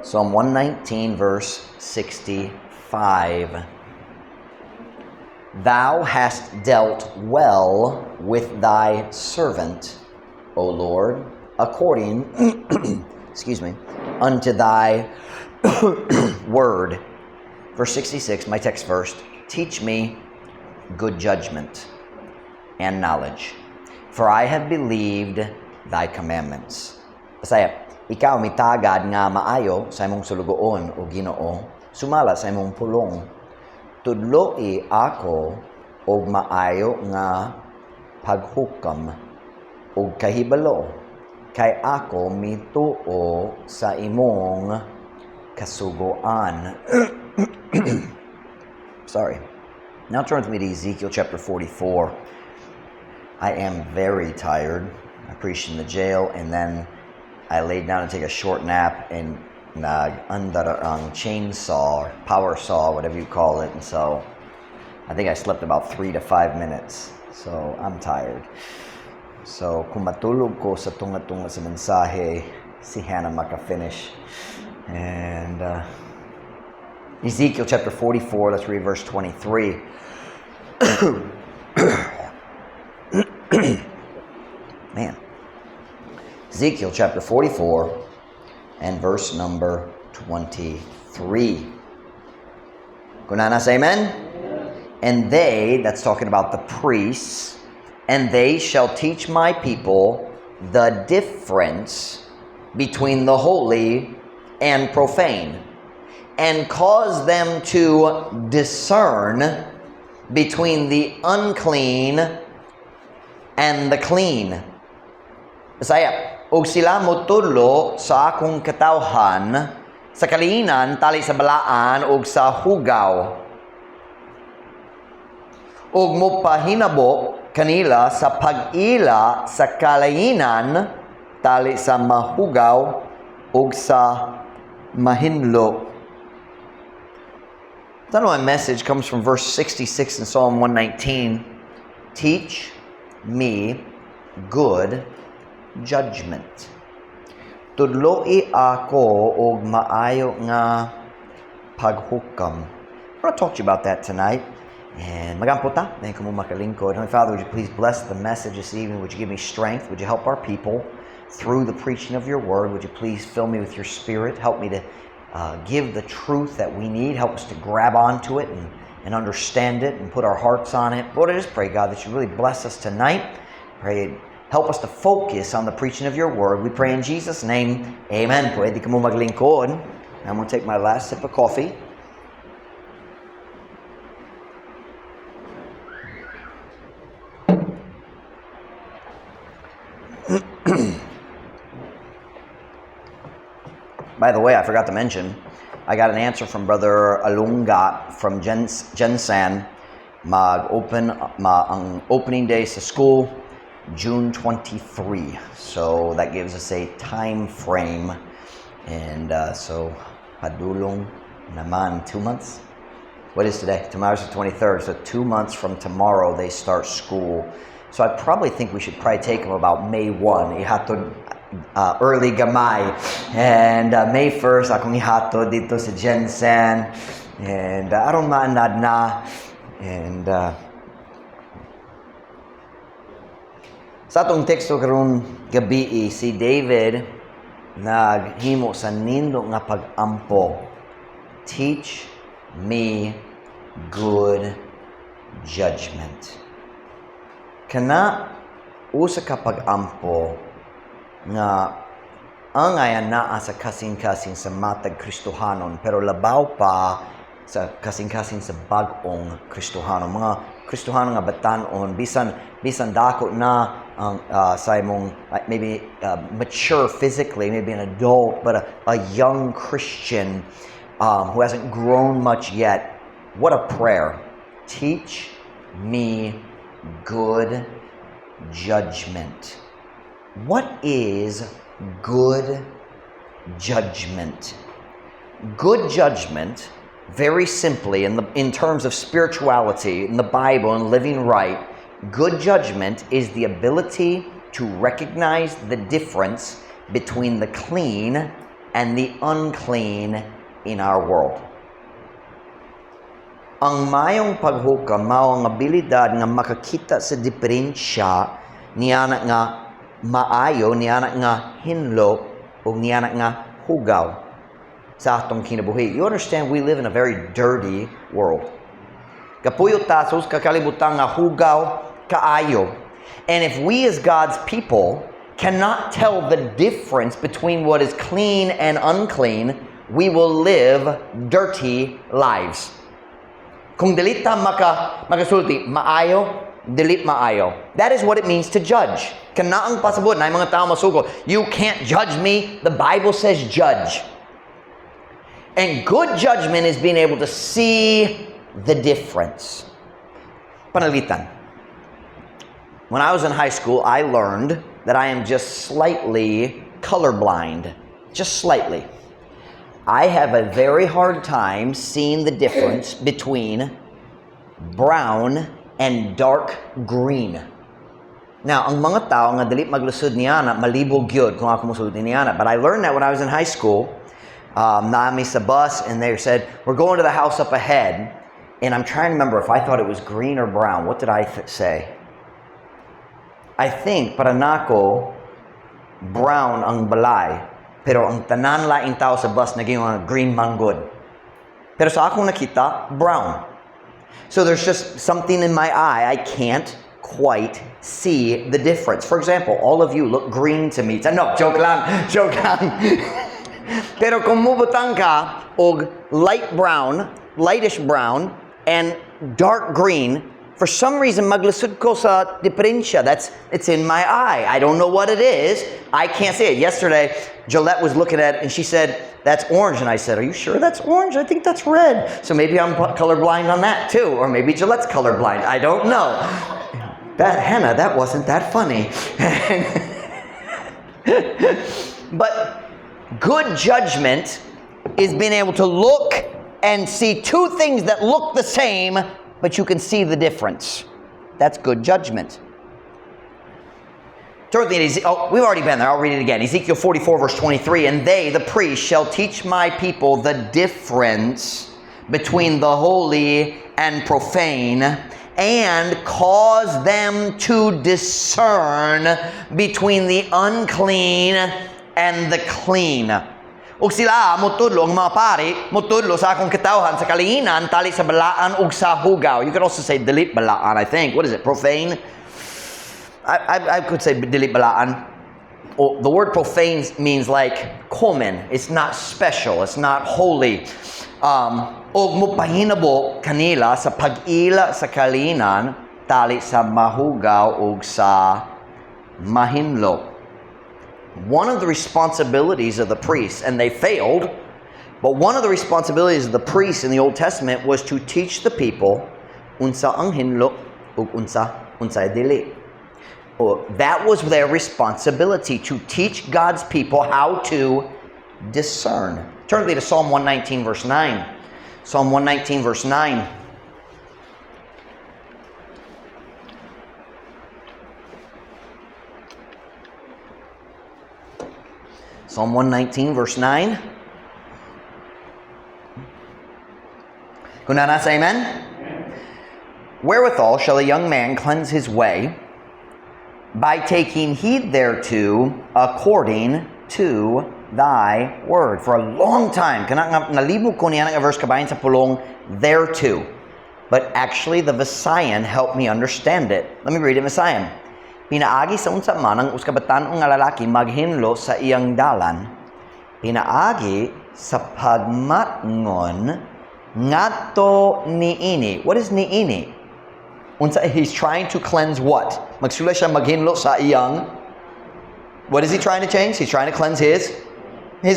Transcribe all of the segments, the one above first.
Psalm 119, verse 65. Thou hast dealt well with thy servant, O Lord, according, excuse me, unto thy word. Verse 66, my text first. Teach me good judgment and knowledge, for I have believed thy commandments. Bisaya, ikaw mitagad nga maayo sa imong sulugoon, o Ginoo, sumala sa imong pulong. Tudloi ako og maayo nga paghukam og kahibalo kay ako mituo sa imong kasugoan. Sorry. Now turn with me to Ezekiel chapter 44. I am very tired. I preached in the jail and then I laid down to take a short nap and nag-andar ang chainsaw, or power saw, whatever you call it. And so I think I slept about 3 to 5 minutes. So I'm tired. So kung matulog ko sa tunga-tunga sa mensahe, si Hannah maka-finish. And Ezekiel chapter 44, let's read verse 23. Man. Ezekiel chapter 44 and verse number 23. Kung naa na, say amen? And they, that's talking about the priests, and they shall teach my people the difference between the holy and profane, and cause them to discern between the unclean and the clean. Bisaya, ug sila motudlo sa akong katawhan sa kaliinan tali sa balaan ug sa hugaw ug mopahinabo kanila sa pag-ila sa kalainan tali sa mahugaw ug sa mahinlo. Title of my message comes from verse 66 in Psalm 119. Teach me good judgment. Tudloi ako og maayo nga paghukam. I want to talk to you about that tonight. And magampo ta, then kamo makalingkod. Heavenly Father, would you please bless the message this evening? Would you give me strength? Would you help our people through the preaching of your word? Would you please fill me with your spirit? Help me to give the truth that we need. Help us to grab onto it and understand it and put our hearts on it. Lord, I just pray, God, that you really bless us tonight. Pray, help us to focus on the preaching of your word. We pray in Jesus' name. Amen. Pwede kamo maglingkod. I'm going to take my last sip of coffee. By the way, I forgot to mention, I got an answer from Brother Alunga from Gensan. Mag-open ma, ang opening day sa school June 23. So that gives us a time frame. And so padulong naman 2 months. What is today? Tomorrow's the 23rd. So 2 months from tomorrow they start school. So I probably think we should probably take them about May 1. Ihatod early gamay. And May 1st, akong ihatod didto sa Gensan. And aron maanad na. And sa atong teksto karong gabii, si David naghimo sa nindot nga pag-ampo. Teach me good judgment. Kana usa ka pag-ampo nga angay naa sa kasing-kasing sa matag Kristohanon, pero labaw pa sa kasing-kasing sa bag-ong Kristohanon, mga Kristohanon nga batan-on, bisan bisan dako na ang sa imong maybe mature physically, maybe an adult, but a young Christian who hasn't grown much yet. What a prayer. Teach me good judgment. What is good judgment? Good judgment, very simply, in terms of spirituality, in the Bible, and living right, good judgment is the ability to recognize the difference between the clean and the unclean in our world. Ang mayong paghukam mao ang abilidad nga makakita sa diferensya niana nga maayo, niana nga hinlo, ug niana nga hugaw sa atong kinabuhi. You understand, we live in a very dirty world. Kapuyo ta sa kalibutan nga hugaw kaayo. And if we as God's people cannot tell the difference between what is clean and unclean, we will live dirty lives. Kung dili ta makasulti, maayo, dili maayo. That is what it means to judge. Kana ang pasabot na mga tao masugo. "You can't judge me." The Bible says judge. And good judgment is being able to see the difference. Panalitan. When I was in high school, I learned that I am just slightly colorblind. Just slightly. I have a very hard time seeing the difference between brown and dark green. Now, ang mga tao nga dili maglusod niana, malibog gyud kung ako mosulti niana. But I learned that when I was in high school. Naa mi sa bus and they said, "We're going to the house up ahead." And I'm trying to remember if I thought it was green or brown. What did I say? I think para nako brown ang balay. Pero ang tanan laing tao sa bus naging mga green man gud. Pero sa akong nakita, brown. So there's just something in my eye. I can't quite see the difference. For example, all of you look green to me. No, joke lang, joke lang. Pero kung mubutang ka og light brown, lightish brown, and dark green, for some reason maglisod ko sa diferensya. It's in my eye. I don't know what it is. I can't see it. Yesterday, Gillette was looking at it and she said, "That's orange." And I said, "Are you sure that's orange? I think that's red." So maybe I'm colorblind on that too. Or maybe Gillette's colorblind. I don't know. That, Hannah, that wasn't that funny. But good judgment is being able to look and see two things that look the same, but you can see the difference. That's good judgment. Turn with me to, oh, we've already been there. I'll read it again. Ezekiel 44, verse 23. "And they, the priests, shall teach my people the difference between the holy and profane, and cause them to discern between the unclean and the clean." Ug sila motudlo, ang mga pari motudlo sa akong katawhan sa kaliinan tali sa balaan ug sa hugaw. You could also say dili balaan, I think. What is it? Profane? I could say dili balaan. Oh, the word profane means like common. It's not special. It's not holy. Og mopahinabo kanila sa pag-ila sa kaliinan tali sa mahugaw ug sa mahinlo. One of the responsibilities of the priests, and they failed, but one of the responsibilities of the priests in the Old Testament was to teach the people unsa ang hinlo ug unsay dili. Oh, that was their responsibility, to teach God's people how to discern. Turn with me to Psalm 119, verse 9. Psalm 119, verse 9. Psalm 119, verse 9. Kung naa na, say amen. "Wherewithal shall a young man cleanse his way? By taking heed thereto according to thy word." For a long time, kana nga nalibog ko niya nga verse kabahin sa pulong "thereto." But actually, the Visayan helped me understand it. Let me read it in Visayan. Pinaagi sa unsa man ang usa ka batan-ong nga lalaki maghinlo sa iyang dalan? Pinaagi sa pagmatngon ngadto niini. What is "niini"? Unsa he's trying to cleanse what? Magsulay siya maghinlo sa iyang. What is he trying to change? He's trying to cleanse his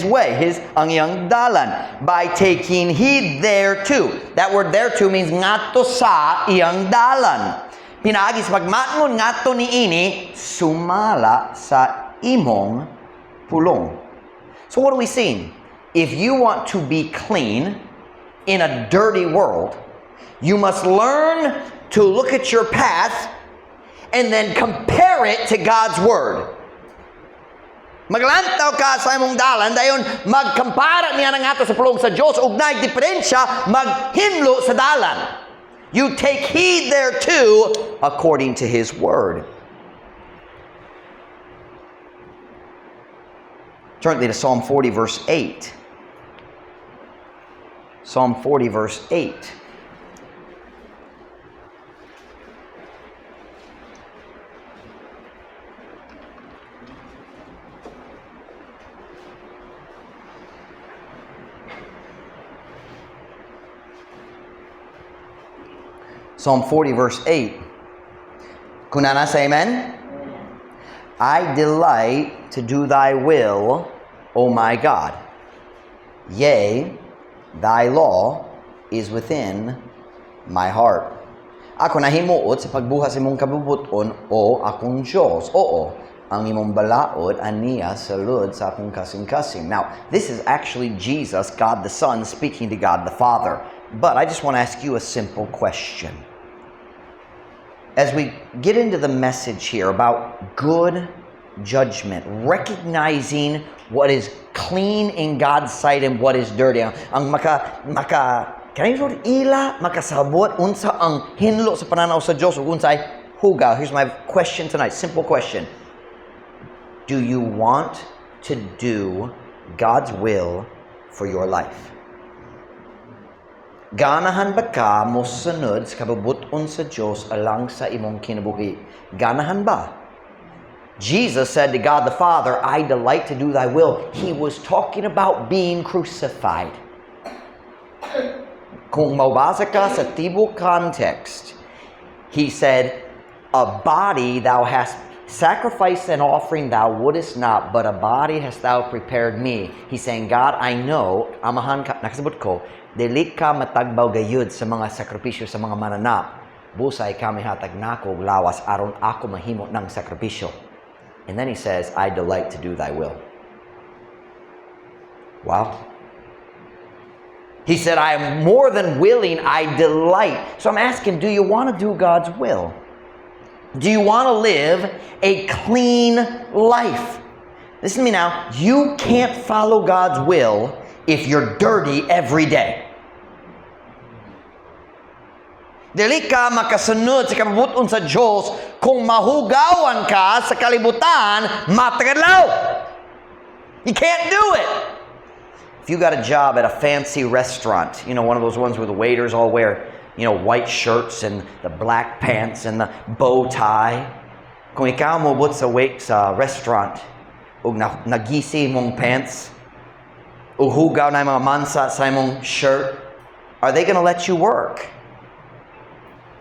way, his ang iyang dalan, by taking heed thereto. That word "thereto" means ngadto sa iyang dalan. Pinaagi sa pagmatngon ngadto niini sumala sa imong pulong. So what are we seeing? If you want to be clean in a dirty world, you must learn to look at your path and then compare it to God's word. Maglantaw ka sa imong dalan, dayon magkampara niya ng ato sa pulong sa Diyos, ug naay diferensya, maghinlo sa dalan. You take heed thereto according to His word. Turn to Psalm 40, verse 8. Psalm 40, verse 8. Psalm 40, verse 8. Kunana, say amen. I delight to do thy will, O my God. Yea, thy law is within my heart. Ako nahimuot sa pagbuhat sa imong kabubut-on, o akong Diyos. Oo, ang imong balaod aniya sulod sa akong kasing-kasing. Now, this is actually Jesus, God the Son, speaking to God the Father. But I just want to ask you a simple question. As we get into the message here about good judgment, recognizing what is clean in God's sight and what is dirty. Ang maka maka kanang ila makasabot unsa ang hinlo sa pananaw sa Dios ug unsay hugaw. Here's my question tonight, simple question. Do you want to do God's will for your life? Ganahan ba ka mo sunod sa kabubuton sa Dios alang sa imong kinabuhi? Ganahan ba? Jesus said to God the Father, "I delight to do thy will." He was talking about being crucified. Kung mabasa ka sa tibok context, he said, "A body thou hast sacrifice and offering thou wouldest not, but a body hast thou prepared me." He's saying, "God, I know, Amahan, nakasabot ko, dili ka matagbaw gayud sa mga sakripisyo sa mga mananap. Busay kami hatag nako og lawas aron ako mahimo ng sakripisyo." And then he says, "I delight to do thy will." Wow. He said, "I am more than willing, I delight." So I'm asking, do you want to do God's will? Do you want to live a clean life? Listen to me now. You can't follow God's will if you're dirty every day. Dili ka makasunod sa kabubuton sa Diyos kung mahugawan ka sa kalibutan matag adlaw. You can't do it. If you got a job at a fancy restaurant, one of those ones where the waiters all wear white shirts and the black pants and the bow tie. Kung ikaw moabot sa wait sa restaurant ug na, nagisi mong pants, ug hugaw na mga mansa sa imong shirt, are they gonna let you work?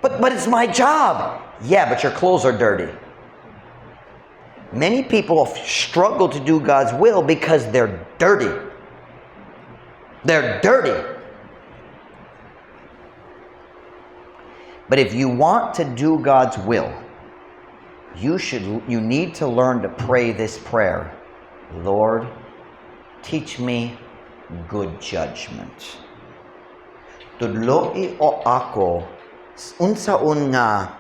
But it's my job." Yeah, but your clothes are dirty. Many people struggle to do God's will because they're dirty. They're dirty. But if you want to do God's will, you need to learn to pray this prayer. "Lord, teach me good judgment. Tudloi o ako unsaon nga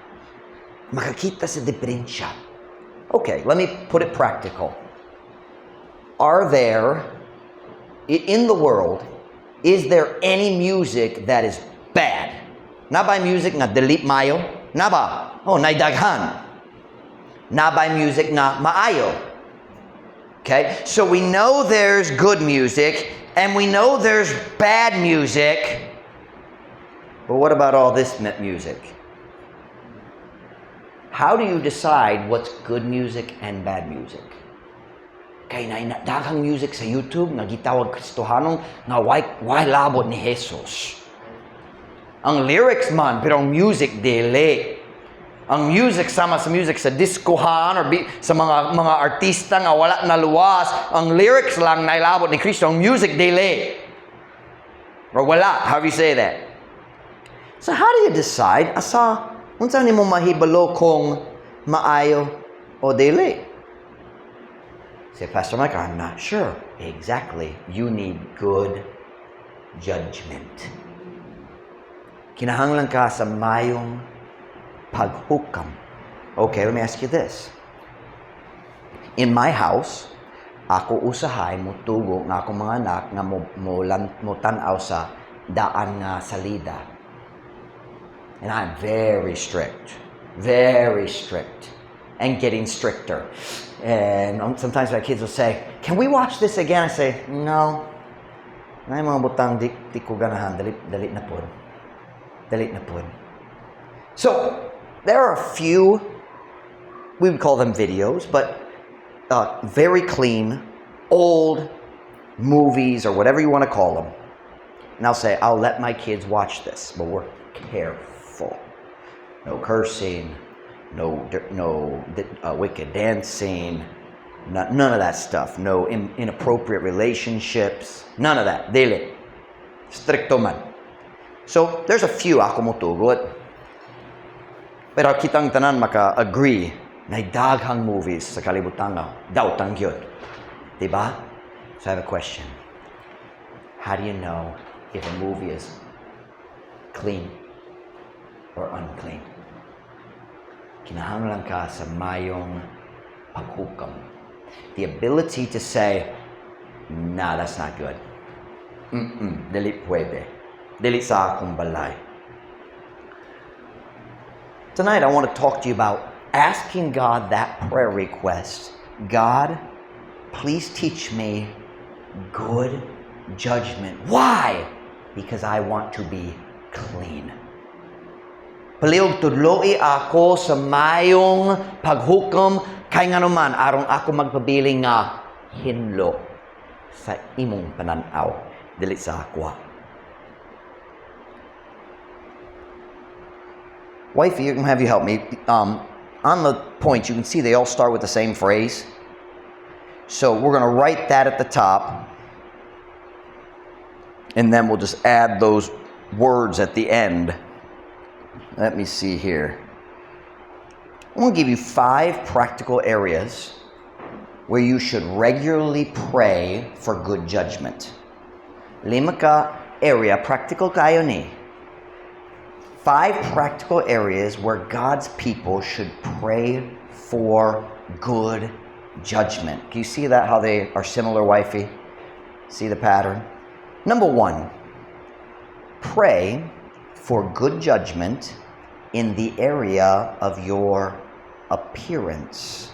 makakita sa diferensya." Okay, let me put it practical. Are there, in the world, is there any music that is bad? Naa bay music nga dili maayo? Naa ba? Oh, naay daghan. Naa bay music nga maayo? Okay, so we know there's good music and we know there's bad music. But what about all this music? How do you decide what's good music and bad music? Kay na daghang music sa YouTube nga gitawag Kristohanon nga way labot ni Jesus. Ang lyrics man, pero ang music dili. Ang music sama sa music sa diskohan or sa mga artista nga wala na luwas, ang lyrics lang nailabot ni Kristo, ang music dili. Or wala, how do you say that? So how do you decide asa unsa nimo mahibalo kung maayo o dili? Say, "Pastor Mike, I'm not sure." Exactly. You need good judgment. Kinahanglan ka sa mayong paghukam. Okay, let me ask you this. In my house, Ako usahay mutugo nga akong mga anak nga mo tan-aw sa daan nga salida. And I'm very strict, and getting stricter. And sometimes my kids will say, "Can we watch this again?" I say, "No. Naay mga butang di ko ganahan, dali, dali na pod. Dali na pod." So, there are a few, we would call them videos, but very clean, old movies or whatever you want to call them. And I'll say, "I'll let my kids watch this, but we're careful. No cursing, no wicked dancing, none of that stuff. No inappropriate relationships, none of that. Dili. Strikto man." So, there's a few ako motugot. Pero kitang tanan maka-agree na daghang movies sa kalibutan nga dautan gyud. Diba? So I have a question. How do you know if a movie is clean or unclean? Kinahanglan ka sa mayong paghukom. The ability to say, "Nah, that's not good. Dili pwede. Dili sa akong balay." Tonight, I want to talk to you about asking God that prayer request. "God, please teach me good judgment." Why? Because I want to be clean. Palihog tudloi ako sa mayong paghukom kay nganuman aron ako magpabiling nga hinlo sa imong pananaw, dili sa akwa. Wifey, you can have you help me. On the points, you can see they all start with the same phrase. So we're going to write that at the top, and then we'll just add those words at the end. Let me see here. I'm going to give you five practical areas where you should regularly pray for good judgment. Lima ka area, practical kaayo ni. Five practical areas where God's people should pray for good judgment. Can you see that, how they are similar, wifey? See the pattern? Number one, pray for good judgment in the area of your appearance.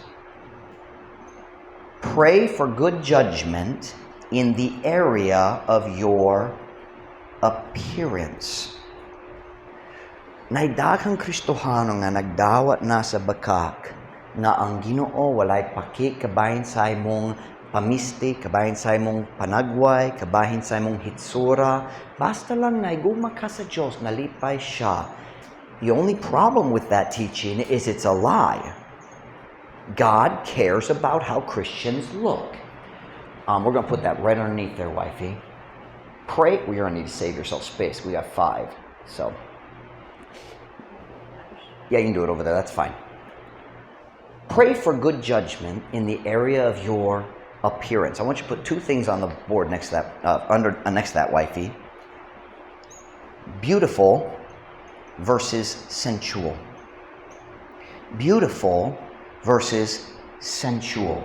Pray for good judgment in the area of your appearance. Naay daghang Kristohano nga nagdawat na sa bakak nga ang Ginoo walay paki kabahin sa imong pamisti, kabahin sa imong panagway, kabahin sa imong hitsura, basta lang naigugma ka sa Diyos, nalipay siya. The only problem with that teaching is it's a lie. God cares about how Christians look. We're going to put that right underneath there, wifey. Pray. We're going to need to save yourself space. We got five. So, yeah, you can do it over there. That's fine. Pray for good judgment in the area of your appearance. I want you to put two things on the board next to that, under next to that, wifey. Beautiful versus sensual. Beautiful versus sensual.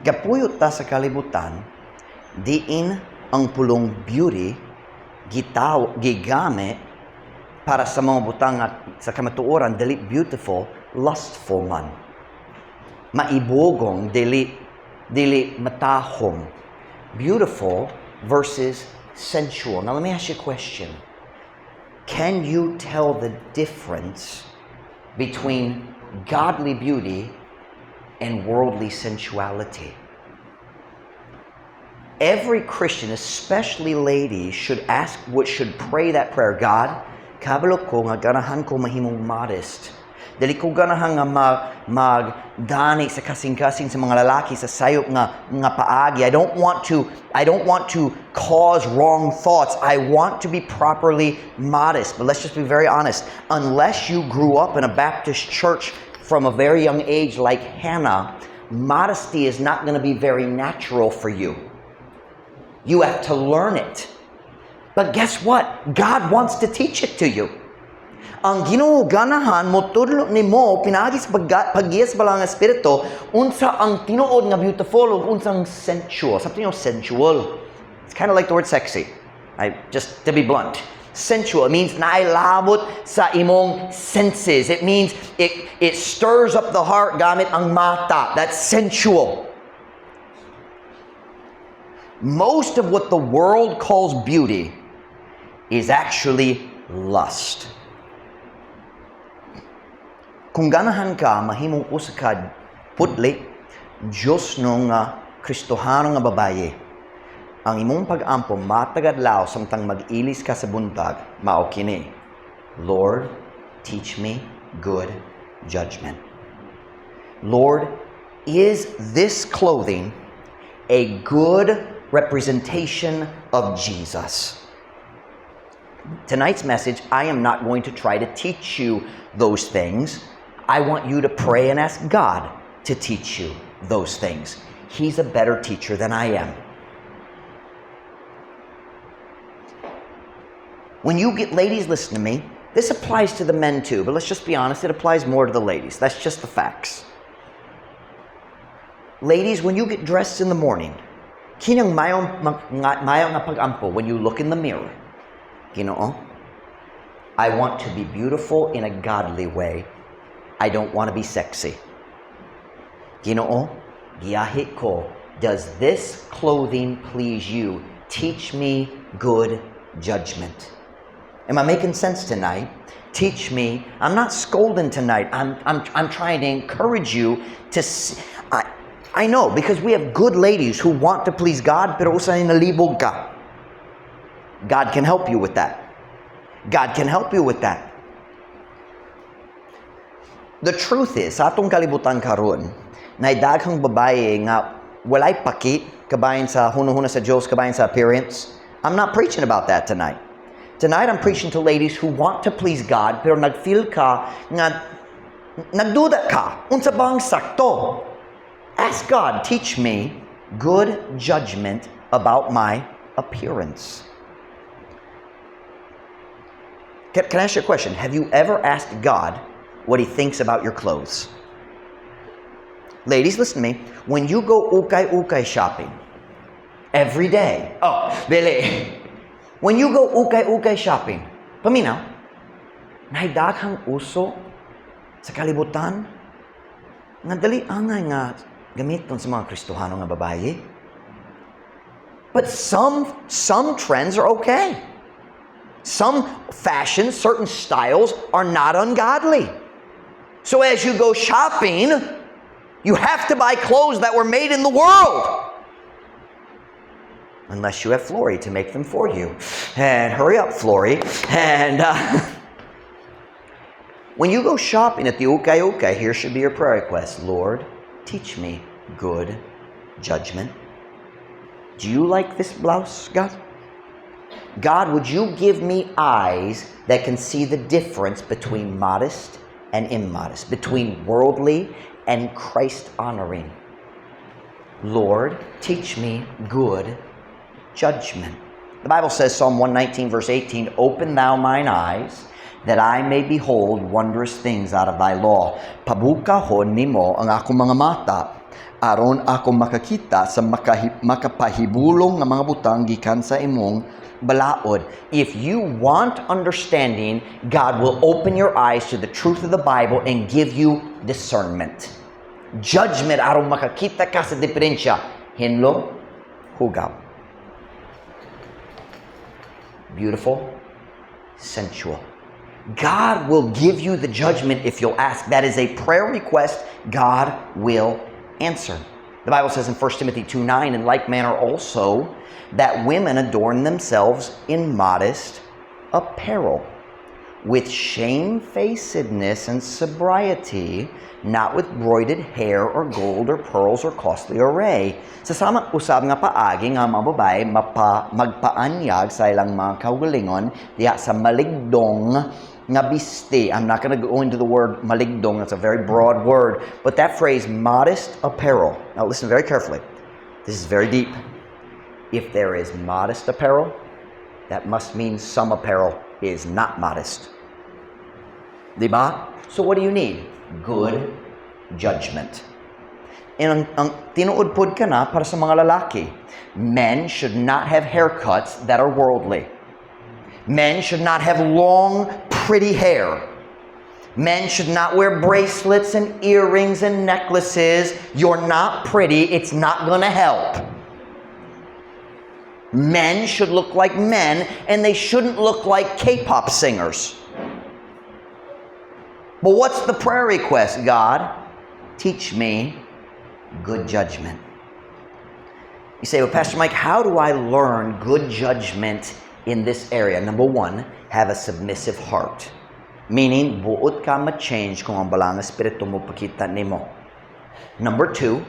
Gapuyo ta sa kalibutan, diin ang pulong beauty gitaw gigamit para sa mga butang at sa kamatuoran dili beautiful, lustful man. Maibugong, dili matahom. Beautiful versus sensual. Now let me ask you a question. Can you tell the difference between godly beauty and worldly sensuality? Every Christian, especially ladies, should ask what should pray that prayer. "God, kabalo ko nga ganahan ko mahimong modest. Dili ko ganahan nga magdani sa kasing-kasing sa mga lalaki sa sayop nga paagi. I don't want to cause wrong thoughts. I want to be properly modest." But let's just be very honest. Unless you grew up in a Baptist church from a very young age like Hannah, modesty is not going to be very natural for you. You have to learn it. But guess what? God wants to teach it to you. Ang Ginoo ganahan motudlo nimo pinaagi sa paggiya sa Balaang Espiritu unsa ang tinuod nga beautiful ug unsang sensual. Something sensual. It's kind of like the word "sexy." I just to be blunt. Sensual, it means naay labot sa imong senses. It means it stirs up the heart gamit ang mata. That's sensual. Most of what the world calls beauty is actually lust. Kung ganahan ka mahimong usa ka putli, Diosnon nga Kristohano nga babaye, ang imong pag-ampo matag adlaw samtang mag-ilis ka sa buntag, mao kini: "Lord, teach me good judgment. Lord, is this clothing a good representation of Jesus?" Tonight's message, I am not going to try to teach you those things. I want you to pray and ask God to teach you those things. He's a better teacher than I am. When you get, ladies, listen to me. This applies to the men too, but let's just be honest, it applies more to the ladies. That's just the facts. Ladies, when you get dressed in the morning, kinang mayo nga pag-ampo when you look in the mirror: "Ginoo, I want to be beautiful in a godly way. I don't want to be sexy. Ginoo, giyahi ko. Does this clothing please you? Teach me good judgment." Am I making sense tonight? Teach me. I'm not scolding tonight. I'm trying to encourage you to see. I know because we have good ladies who want to please God, pero usahay nalibog ka. God can help you with that. God can help you with that. The truth is, sa atong kalibutan karon, na daghang babae nga walay paki kabahin sa hunahuna sa Diyos, kabahin sa appearance. I'm not preaching about that tonight. Tonight, I'm preaching to ladies who want to please God, pero nag-feel ka nga nagduda ka, unsa ba ang sakto? Ask God, "Teach me good judgment about my appearance." Can I ask you a question? Have you ever asked God what He thinks about your clothes? Ladies, listen to me. When you go ukay-ukay shopping every day, oh, Billy, when you go ukay-ukay shopping, paminaw, naay daghang uso sa kalibutan nga dili angay nga gamiton sa mga Kristohano nga babaye. But some trends are okay. Some fashions, certain styles are not ungodly. So as you go shopping, you have to buy clothes that were made in the world. Unless you have Flory to make them for you. And hurry up, Flory. And when you go shopping at the ukay ukay, here should be your prayer request. "Lord, teach me good judgment. Do you like this blouse, God? God, would you give me eyes that can see the difference between modest and immodest, between worldly and Christ honoring? Lord, teach me good judgment." The Bible says, Psalm 119, verse 18, "Open thou mine eyes, that I may behold wondrous things out of thy law." Pabukahon nimo ang akong mga mata, aron ako makakita sa makapahibulong nga mga butang gikan sa imong balaod. If you want understanding, God will open your eyes to the truth of the Bible and give you discernment. Judgment aron makakita ka sa diferensya. Hinlo, hugaw. Beautiful, sensual. God will give you the judgment if you'll ask. That is a prayer request God will answer. The Bible says in 1 Timothy 2:9, "In like manner also, that women adorn themselves in modest apparel, with shamefacedness and sobriety, not with broided hair or gold or pearls or costly array." Sa sama usab nga paagi nga mga babae magpaanyag sa ilang mga kaugalingon diha sa maligdong nga bisti. I'm not going to go into the word "maligdong", that's a very broad word, but that phrase, "modest apparel." Now listen very carefully. This is very deep. If there is modest apparel, that must mean some apparel is not modest. Di ba? So what do you need? Good judgment. And ang tinuod pod kana para sa mga lalaki. Men should not have haircuts that are worldly. Men should not have long, pretty hair. Men should not wear bracelets and earrings and necklaces. You're not pretty. It's not going to help. Men should look like men and they shouldn't look like K-pop singers. But what's the prayer request? God, teach me good judgment. You say, "Well, Pastor Mike, how do I learn good judgment in this area?" Number one, have a submissive heart. Meaning, buot ka ma-change kung ang Balaang Espiritu mopakita nimo. Number two,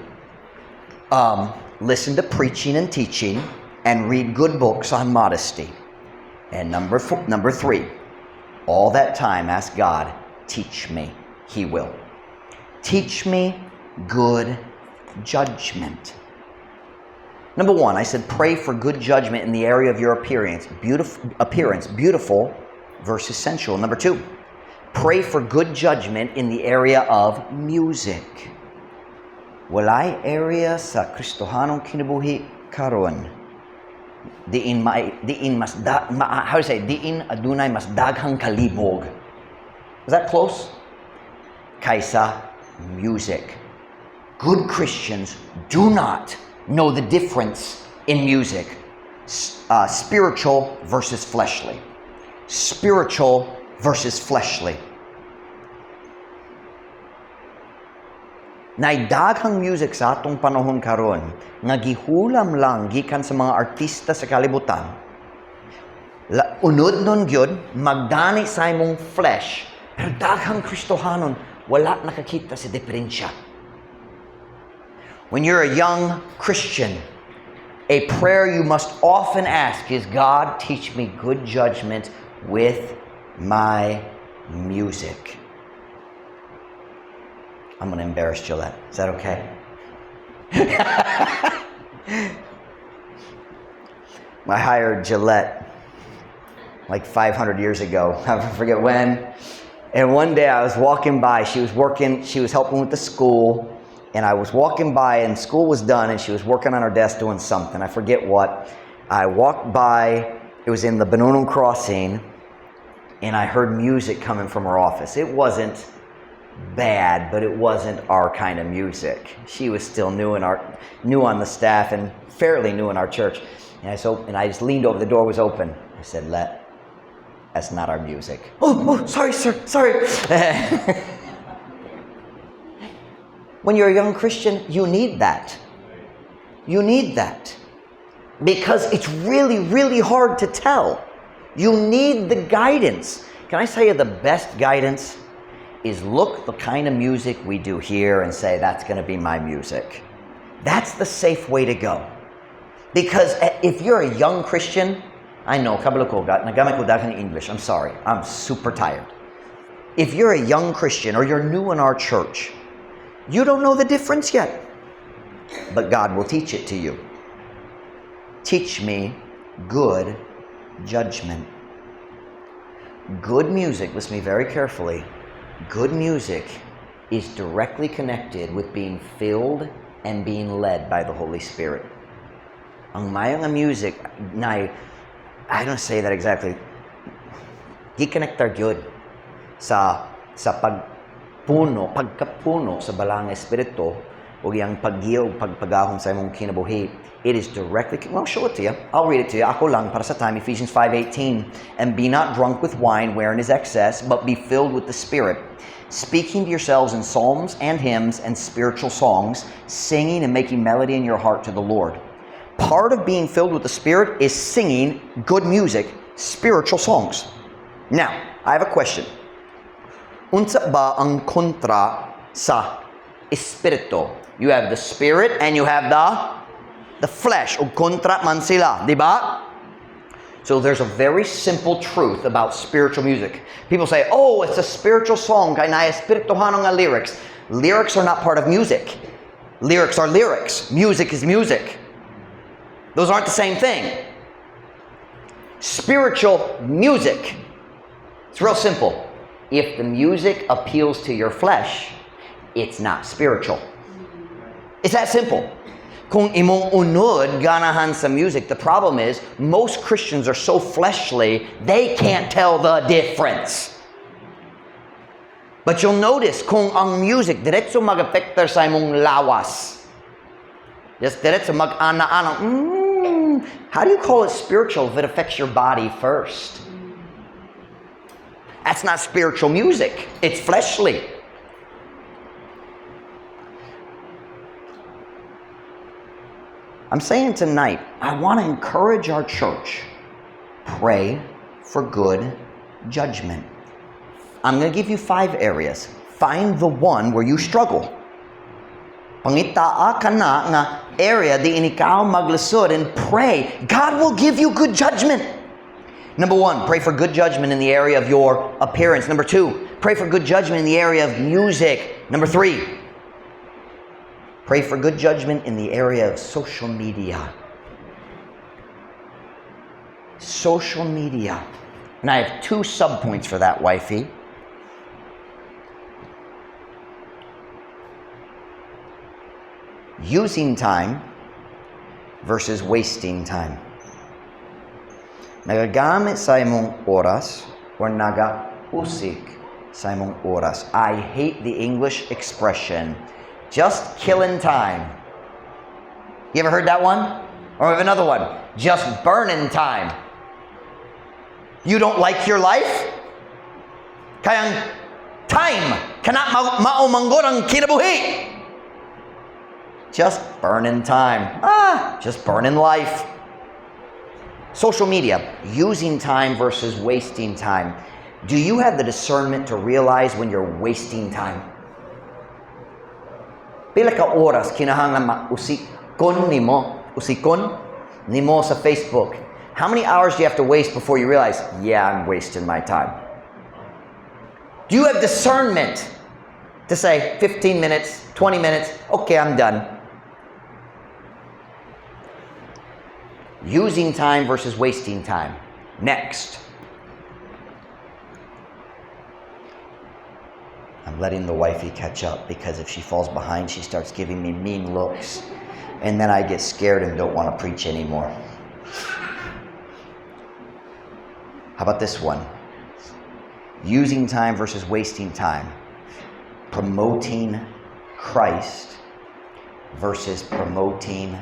listen to preaching and teaching and read good books on modesty. And number four, number three, all that time ask God, "Teach me." He will. Teach me good judgment. Number one, I said pray for good judgment in the area of your appearance. Beautiful appearance, beautiful versus sensual. Number two, pray for good judgment in the area of music. Walay area sa Kristohanong kinabuhi karon diin may diin mas da, ma, how to say, diin adunay mas daghang kalibog. Is that close? Kaysa music. Good Christians do not know the difference in music. Spiritual versus fleshly. Spiritual versus fleshly. Nay daghang music sa atong panahon karon nga gihulam lang gikan sa mga artista sa kalibutan. La, unod nun gyud magdani sa imong flesh, pero daghang Kristohanon wala nakakita sa diferensya. When you're a young Christian, a prayer you must often ask is, "God, teach me good judgment with my music." I'm going to embarrass Gillette. Is that okay? I hired Gillette like 500 years ago. I forget when. And one day I was walking by. She was working, she was helping with the school. And I was walking by, and school was done, and she was working on her desk doing something. I forget what. I walked by, it was in the Banonon Crossing, and I heard music coming from her office. It wasn't bad, but it wasn't our kind of music. She was still new on the staff and fairly new in our church. And I just leaned over, the door was open. I said, "Let, that's not our music." Oh, sorry, sir, sorry." When you're a young Christian, you need that. You need that. Because it's really, really hard to tell. You need the guidance. Can I tell you the best guidance is look the kind of music we do here and say, "That's going to be my music." That's the safe way to go. Because if you're a young Christian, I know, kabalo ko, nagamit ko daghang English. I'm sorry. I'm super tired. If you're a young Christian or you're new in our church, you don't know the difference yet. But God will teach it to you. Teach me good judgment. Good music, listen to me very carefully, good music is directly connected with being filled and being led by the Holy Spirit. Ang maayo nga music na, I don't say that exactly, gikonektar gyud sa pagpuno, pagkapuno sa Balaang Espiritu o iyang paggiya o pagpagahom sa imong kinabuhi. It is directly, well, I'll show it to you. I'll read it to you. Ako lang, para sa time, Ephesians 5:18. "And be not drunk with wine, wherein is excess, but be filled with the Spirit, speaking to yourselves in psalms and hymns and spiritual songs, singing and making melody in your heart to the Lord." Part of being filled with the Spirit is singing good music, spiritual songs. Now, I have a question. Unsa ba ang kontra sa espiritu? You have the Spirit and you have the flesh. O kontra man sila, di ba? So there's a very simple truth about spiritual music. People say, "Oh, it's a spiritual song, kay naay espirituhano nga lyrics." Lyrics are not part of music. Lyrics are lyrics. Music is music. Those aren't the same thing. Spiritual music. It's real simple. If the music appeals to your flesh, it's not spiritual. It's that simple. Kung imong unod ganahan sa music, the problem is most Christians are so fleshly, they can't tell the difference. But you'll notice kung ang music diretso mag-apektar sa imong lawas. Yes, diretso mag-ana-ana. How do you call it spiritual if it affects your body first? That's not spiritual music. It's fleshly. I'm saying tonight, I want to encourage our church. Pray for good judgment. I'm going to give you five areas. Find the one where you struggle. Pangitaa ka na nga area diin ikaw maglisod and pray. God will give you good judgment. Number one, pray for good judgment in the area of your appearance. Number two, pray for good judgment in the area of music. Number three, pray for good judgment in the area of social media. Social media. And I have two subpoints for that, wifey. Using time versus wasting time. Nagagamit sa imong oras or nagausik sa imong oras. I hate the English expression, "just killing time." You ever heard that one? Or we have another one, "just burning time." You don't like your life? Kay ang time kana mao man gud ang kinabuhi. Just burning time. Ah, just burning life. Social media, using time versus wasting time. Do you have the discernment to realize when you're wasting time? Pila ka oras kinahanglan mausikon nimo, usikon nimo sa Facebook? How many hours do you have to waste before you realize, "Yeah, I'm wasting my time"? Do you have discernment to say 15 minutes, 20 minutes, okay, I'm done? Using time versus wasting time. Next. I'm letting the wifey catch up because if she falls behind, she starts giving me mean looks. And then I get scared and don't want to preach anymore. How about this one? Using time versus wasting time. Promoting Christ versus promoting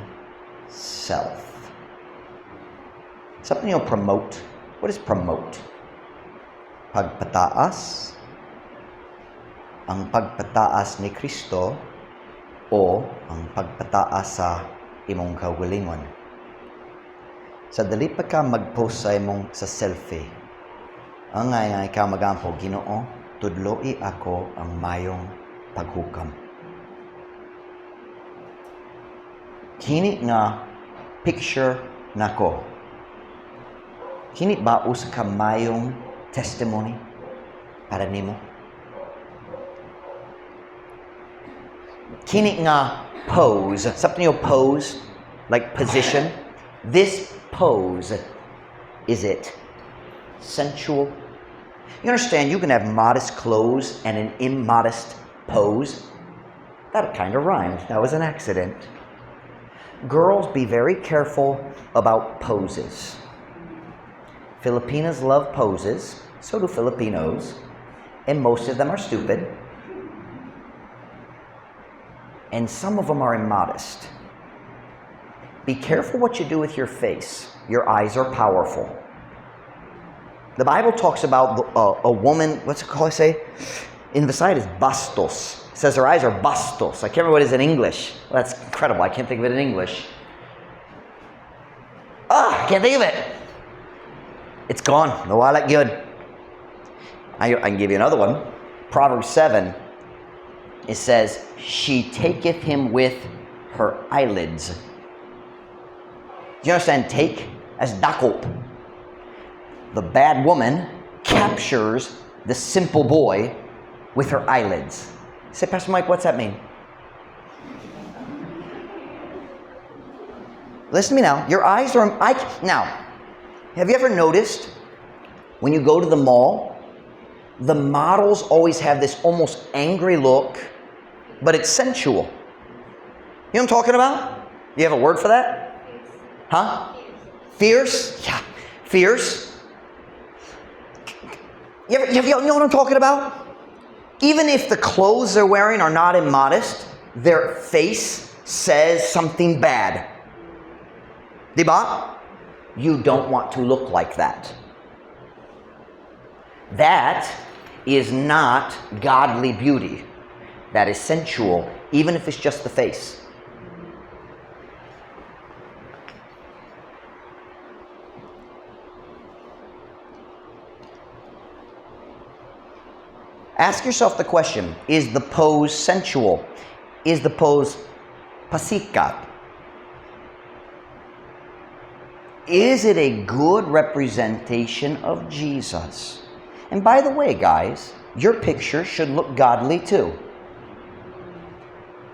self. Something you'll promote. What is promote? Pagpataas. Ang pagpataas ni Kristo o ang pagpataas sa imong kaugalingon. Sa dali pa ka mag-post sa imong sa selfie, angay nga ikaw magampo, "Ginoo, tudloi ako ang mayong paghukam. Kini nga picture nako. Kini ba usa ka mayong testimony para nimo? Kini nga pose," something you pose, like position. "This pose, is it sensual?" You understand you can have modest clothes and an immodest pose? That kind of rhymed. That was an accident. Girls, be very careful about poses. Filipinas love poses. So do Filipinos. And most of them are stupid. And some of them are immodest. Be careful what you do with your face. Your eyes are powerful. The Bible talks about a woman, what's it called? I say? In Visayas, it's bastos. It says her eyes are bastos. I can't remember what it is in English. Well, that's incredible. I can't think of it in English. Ah, I can't think of it. It's gone. Nawala gyud. I can give you another one. Proverbs 7, it says, "She taketh him with her eyelids." Do you understand "take" as dakop? The bad woman captures the simple boy with her eyelids. Say, "Pastor Mike, what's that mean?" Listen to me now. Your eyes are... I, now, have you ever noticed when you go to the mall The models always have this almost angry look, but it's sensual. You know what I'm talking about? You have a word for that? Huh? Fierce? Yeah. Fierce. You know what I'm talking about? Even if the clothes they're wearing are not immodest, their face says something bad. Diba? You don't want to look like that. That is not godly beauty. That is sensual, even if it's just the face. Ask yourself the question, is the pose sensual? Is the pose pasikat? Is it a good representation of Jesus? And by the way, guys, your picture should look godly too.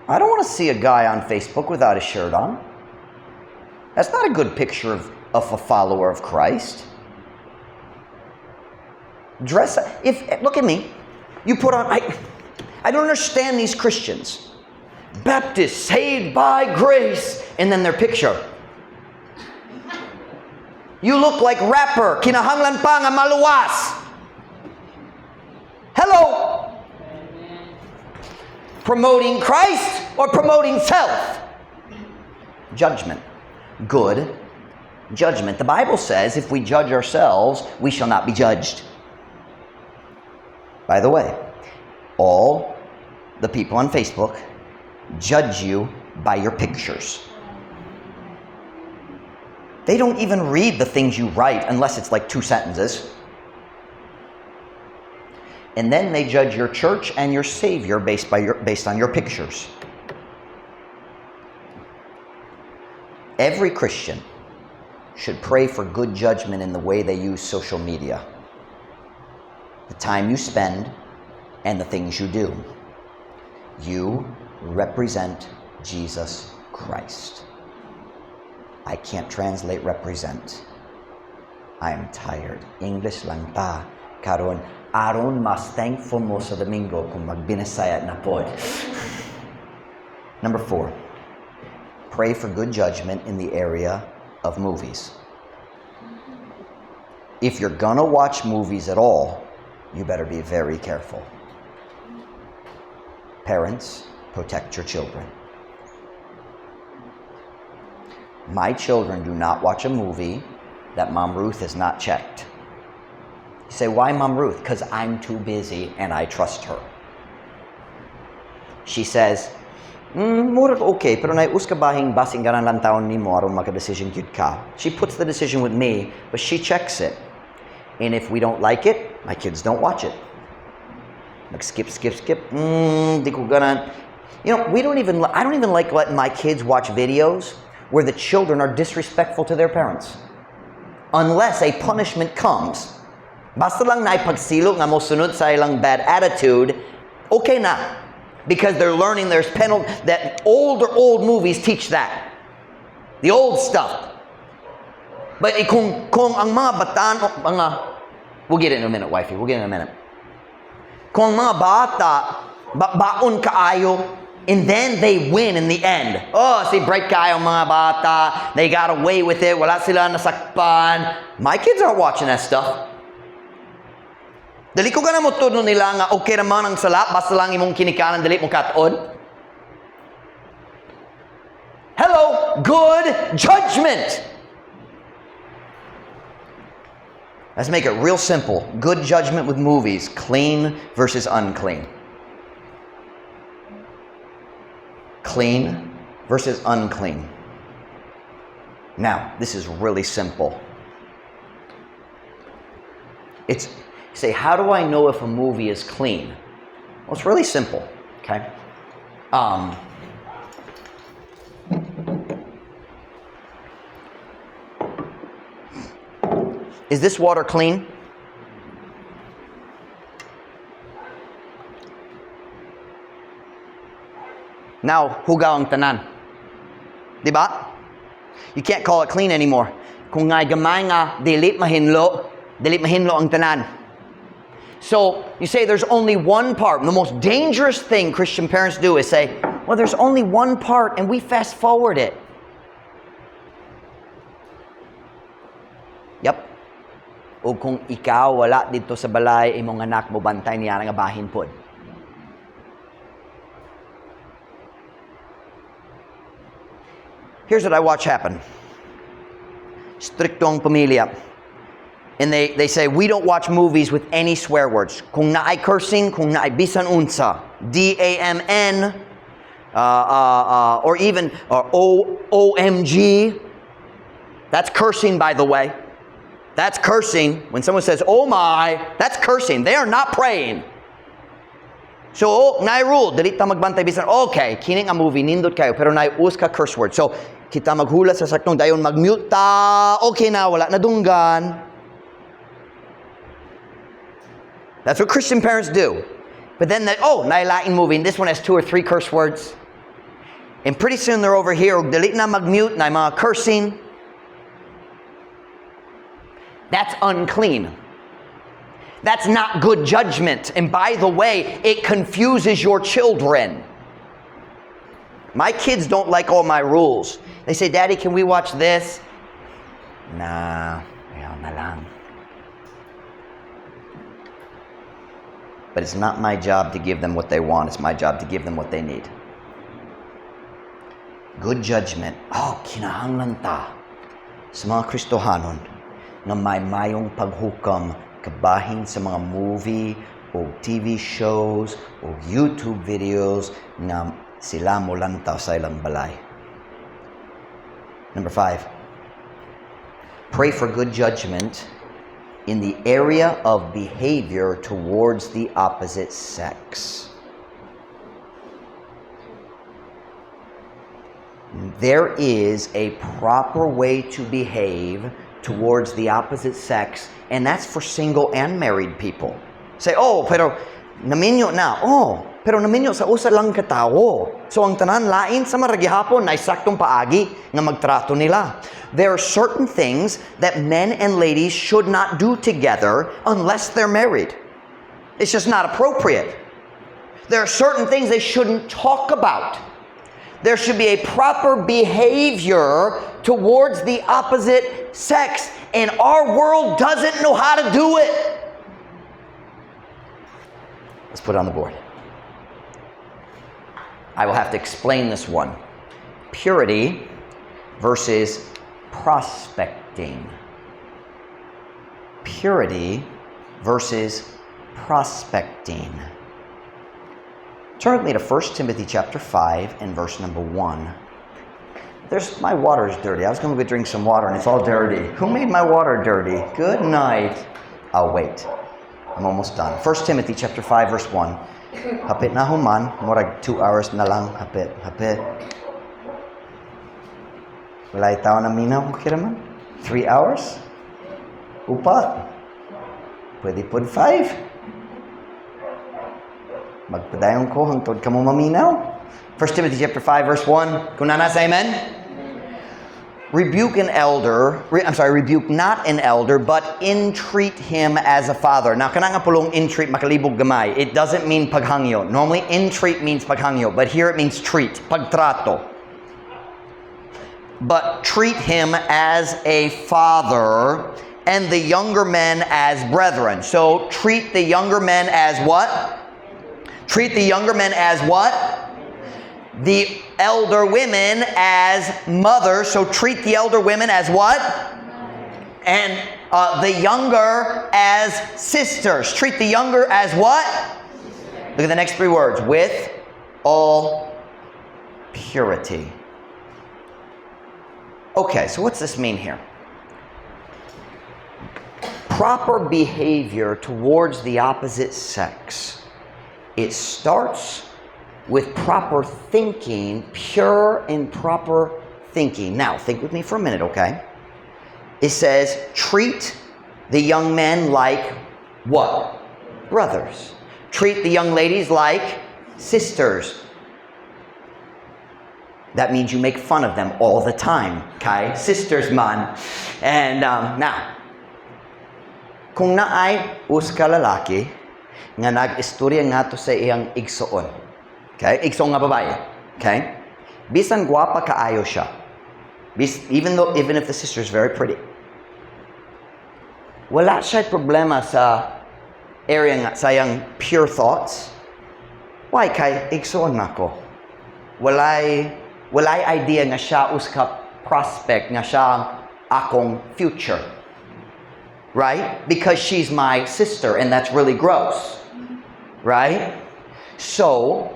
I don't want to see a guy on Facebook without a shirt on. That's not a good picture of a follower of Christ. Dress, if, look at me. You put on, I don't understand these Christians. Baptists saved by grace, and then their picture. You look like rapper, kinahanglan pa nga maluwas. Hello? Promoting Christ or promoting self? Judgment. Good judgment. The Bible says if we judge ourselves, we shall not be judged. By the way, all the people on Facebook judge you by your pictures. They don't even read the things you write unless it's like 2 sentences. And then they judge your church and your Savior based on your pictures. Every Christian should pray for good judgment in the way they use social media. The time you spend and the things you do. You represent Jesus Christ. I can't translate represent. I am tired. English lang ta. Karon, aron mas thankful mo sa Domingo kung magbinisaya na pod. Number 4, pray for good judgment in the area of movies. If you're going to watch movies at all, you better be very careful. Parents, protect your children. My children do not watch a movie that Mom Ruth has not checked. You say, why Mom Ruth? Because I'm too busy and I trust her. She says, murag okay, pero naay usa ka bahing basing ganan lang taon nimo aron maka-decision gyud ka. She puts the decision with me, but she checks it. And if we don't like it, my kids don't watch it. Like skip, skip, skip. Di ko ganan. You know, we don't even, I don't even like letting my kids watch videos where the children are disrespectful to their parents. Unless a punishment comes. Basta lang naipagsilot nga mosunod sa ilang bad attitude, okay na. Because they're learning there's penalty, that old movies teach that. The old stuff. But kung ang mga bataan, mga, we'll get it in a minute, wifey, we'll get it in a minute. Kung ang mga bata, baon kaayo, and then they win in the end. Oh, si bright kaayo mga bata, they got away with it, wala sila nasakpan. My kids aren't watching that stuff. Dali ko gana motudlo nila nga okay raman ang sala, basta lang imong kinikanan, dali mo kat-on. Hello, good judgment. Let's make it real simple. Good judgment with movies, clean versus unclean. Clean versus unclean. Now, this is really simple. It's, say, how do I know if a movie is clean? Well, it's really simple, okay? Is this water clean? Now, hugaw ang tanan. Diba? You can't call it clean anymore. Kung nga gamay nga, dili mahinlo ang tanan. So you say there's only one part. The most dangerous thing Christian parents do is say, "Well, there's only one part," and we fast forward it. Yep. O kung ikaw wala didto sa balay, imong anak mo bantay niya nga bahin pod. Here's what I watch happen. Striktong pamilya. And they say, "We don't watch movies with any swear words." Kung naay cursing, kung naay bisan unsa, damn, or even OMG. That's cursing, by the way. That's cursing. When someone says, "Oh my," that's cursing. They are not praying. So, oh, naay rule, dili ta magbantay bisan, okay, kini nga movie, nindot kaayo, pero naay usa ka curse word. So, kita maghulat sa saktong dayon, mag-mute ta, okay na, wala na dunggan. That's what Christian parents do. But then, oh, naay lain movie, and this one has two or three curse words. And pretty soon they're over here, dili na mag-mute, naay mga cursing. That's unclean. That's not good judgment. And by the way, it confuses your children. My kids don't like all my rules. They say, "Daddy, can we watch this?" Nah, ayaw na lang. But it's not my job to give them what they want. It's my job to give them what they need. Good judgment. Oh, kinahanglan ta sa mga Kristohanon nga may mayong paghukam kabahin sa mga movie o TV shows o YouTube videos nga sila molantaw sa ilang balay. Number five, pray for good judgment in the area of behavior towards the opposite sex. There is a proper way to behave towards the opposite sex, and that's for single and married people. Say, "Oh, pero naminyo na." Oh, pero naminyo sa usa lang katawo. So ang tanan lain sama ra gihapon na saktong paagi nga magtrato nila. There are certain things that men and ladies should not do together unless they're married. It's just not appropriate. There are certain things they shouldn't talk about. There should be a proper behavior towards the opposite sex, and our world doesn't know how to do it. Let's put it on the board. I will have to explain this one. Purity versus prospecting. Purity versus prospecting. Turn with me to 1 Timothy chapter 5 and verse number 1. There's my water's dirty. I was going to go drink some water and it's all dirty. Who made my water dirty? Good night. I'll wait. I'm almost done. 1 Timothy chapter 5 verse 1. Hapit na human, murag 2 hours na lang hapit, hapit. Walay tao na minaw, okay naman? 3 hours? Upat. Pwede pod 5. Magpadayon ko hangtod kamo maminaw. 1 Timothy chapter 5 verse 1. Kung naa na, say amen. Rebuke an elder, I'm sorry, rebuke not an elder, but entreat him as a father. Now, kana nga pulong "entreat" makalibog gamay. It doesn't mean paghangyo. Normally, "entreat" means paghangyo, but here it means treat, pagtrato. But treat him as a father and the younger men as brethren. So, treat the younger men as what? Treat the younger men as what? The elder women as mothers. So treat the elder women as what? And the younger as sisters. Treat the younger as what? Look at the next three words. With all purity. Okay, so what's this mean here? Proper behavior towards the opposite sex. It starts with proper thinking, pure and proper thinking. Now, think with me for a minute, okay? It says, treat the young men like what? Brothers. Treat the young ladies like sisters. That means you make fun of them all the time, okay? Sisters man. And now, kung naay usa ka lalaki nga nag-istorya ngadto sa iyang igsoon. Okay? Igsoon nga babae. Okay? Bisan gwapa kaayo siya. Even if the sister is very pretty. Wala siya problema sa area nga sa iyang pure thoughts. Why? Kay igsoon nako. Walay idea nga siya usa ka prospect, nga siya ang akong future. Right? Because she's my sister and that's really gross. Right? So,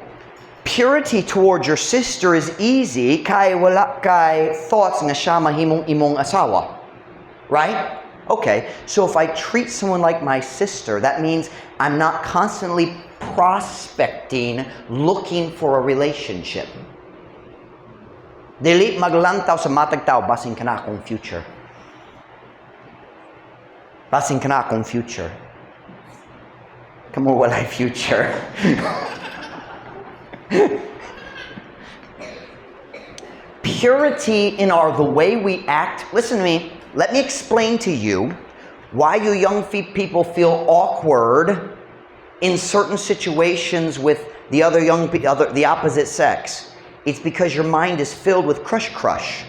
purity towards your sister is easy kay wala kay thoughts nga siya mahimong imong asawa. Right? Okay, so if I treat someone like my sister, that means I'm not constantly prospecting, looking for a relationship. Dili maglantaw sa matag tao, basin kana akong future. Basin kana akong future. Kamo walay future. Purity in our the way we act. Listen to me. Let me explain to you why you young people feel awkward in certain situations with the other young pe- other the opposite sex. It's because your mind is filled with crush crush.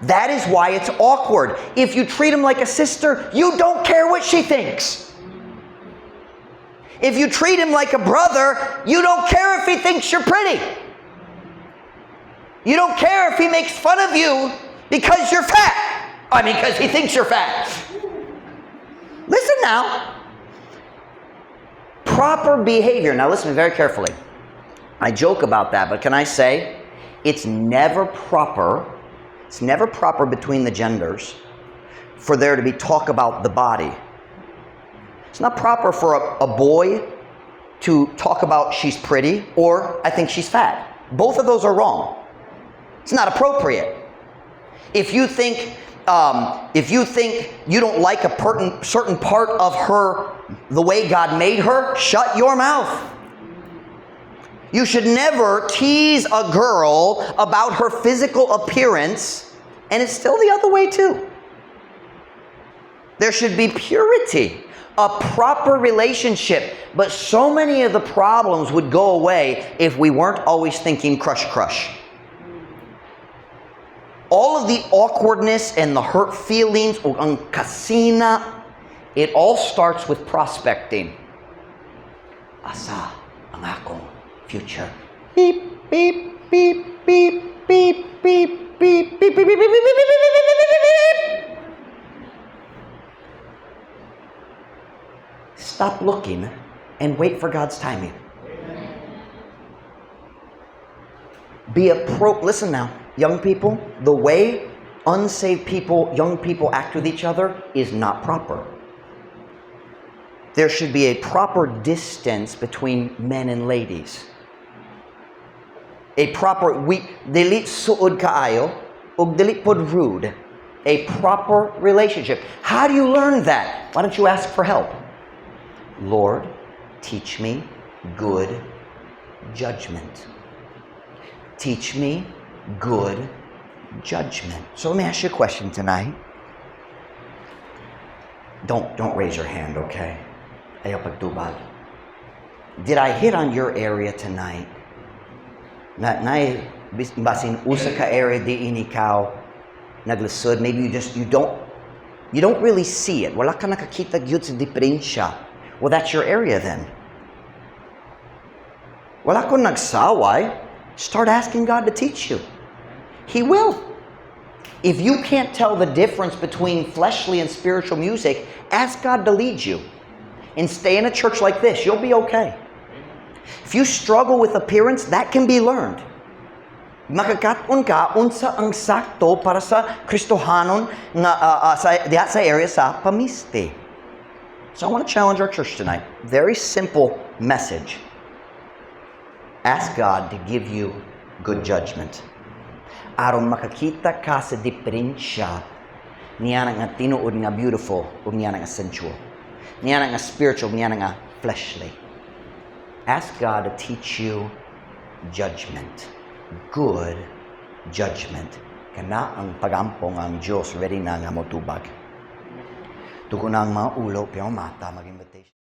That is why it's awkward. If you treat him like a sister, you don't care what she thinks. If you treat him like a brother, you don't care if he thinks you're pretty. You don't care if he makes fun of you because you're fat. I mean, because he thinks you're fat. Listen now. Proper behavior. Now, listen very carefully. I joke about that, but can I say it's never proper? It's never proper between the genders for there to be talk about the body. It's not proper for a boy to talk about "She's pretty" or "I think she's fat." Both of those are wrong. It's not appropriate. If you think you don't like a certain part of her, the way God made her, shut your mouth. You should never tease a girl about her physical appearance, and it's still the other way too. There should be purity, a proper relationship. But so many of the problems would go away if we weren't always thinking crush, crush. All of the awkwardness and the hurt feelings, o ang kasina, it all starts with prospecting. Asa ang akong future? Beep, beep, beep, beep, beep, beep, beep, beep, beep, beep, beep, beep, beep, beep, beep, beep, beep, beep, beep. Stop looking and wait for God's timing. Be a pro. Listen now, young people, the way unsaved people, young people act with each other is not proper. There should be a proper distance between men and ladies. A proper, we, dili suod kaayo, ug dili pod rude. A proper relationship. How do you learn that? Why don't you ask for help? Lord, teach me good judgment. Teach me good judgment. So let me ask you a question tonight. Don't raise your hand, okay? Ayaw pagtubag. Did I hit on your area tonight? Na naay basin usa ka area diin ikaw naglisod. Maybe you don't really see it. Wala ka nakakita gyud sa diferensya. Well, that's your area then. Wala ko nagsaway. Start asking God to teach you. He will. If you can't tell the difference between fleshly and spiritual music, ask God to lead you. And stay in a church like this. You'll be okay. If you struggle with appearance, that can be learned. Makakat-on ka unsa ang sakto para sa Kristohanon nga sa diha sa area sa pamisti. So I want to challenge our church tonight. Very simple message. Ask God to give you good judgment. Aron makakita ka sa diferensya niya nga tinuod nga beautiful ug niya nga sensual. Niya nga spiritual, niya nga fleshly. Ask God to teach you judgment. Good judgment. Kana ang pagampong ang Diyos ready na nga motubag. Tuko na ang mga ulo, pero mata, mag-invitation.